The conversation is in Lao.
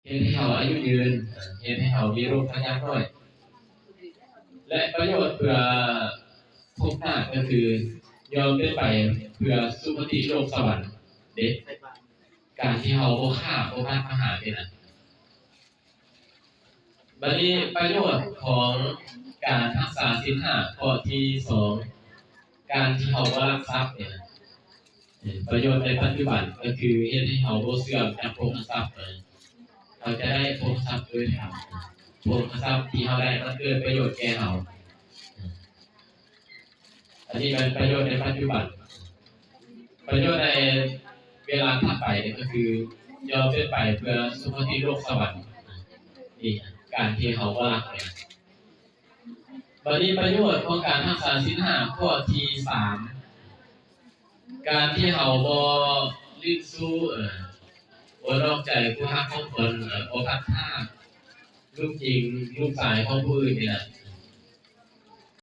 ເຮັດໃຫ້ເຮົາອາຍຸຍືນ, ເຮັດໃຫ້ເຮົາມີໂລກພະຍາດນ້ອຍ ແລະ ປະໂຫຍດເພື່ອພົບໜ້າກໍຄືຍອມເປັນໄປເພື່ອສຸຄະຕິໂລກສະຫວັນເດ້. ການທີ່ເຮົາບໍ່ຂ້າ, ບໍ່ບາດປະຫານນີ້ນະ. ບັດນີ້ປະໂຫຍດຂອງການຮັກສາສິນຫ້າ ຂໍ້ທີສອງ ການທີ່ເຮົາບໍ່ລັກຊັບນີ້ນະ. ເອີ ປະໂຫຍດໃນປັດຈຸບັນກໍຄືເຮັດໃຫ້ເຮົາບໍ່ເສື່ອມຈາກໂພຄະຊັບ. ເຮົາຈະໄດ້ໂພຄະຊັບໂດຍທຳ. ໂພຄະຊັບທີ່ເຮົາໄດ້ມັນເກີດປະໂຫຍດແກ່ເຮົາ. ອັນນີ້ແມ່ນປະໂຫຍດໃນປັດຈຸບັນ. ປະໂຫຍດໃນເວລາຖັດໄປນີ້ກໍຄືຍອມເປັນໄປເພື່ອສຸຄະຕິໂລກສະຫວັນ. ນີ້ການທີ່ເຮົາບໍ່ລັກນີ້. ບັດນີ້ປະໂຫຍດຂອງການຮັກສາສິນຫ້າ ຂໍ້ທີສາມ ການທີ່ເຮົາບໍ່ຫຼິ້ນຊູ້, ເອີ ບໍ່ນອກໃຈຄູ່ຮັກຂອງຕົນ, ເອີ ບໍ່ພັດພາກລູກຍິງລູກຊາຍຂອງຜູ້ອື່ນນີ້ນະ.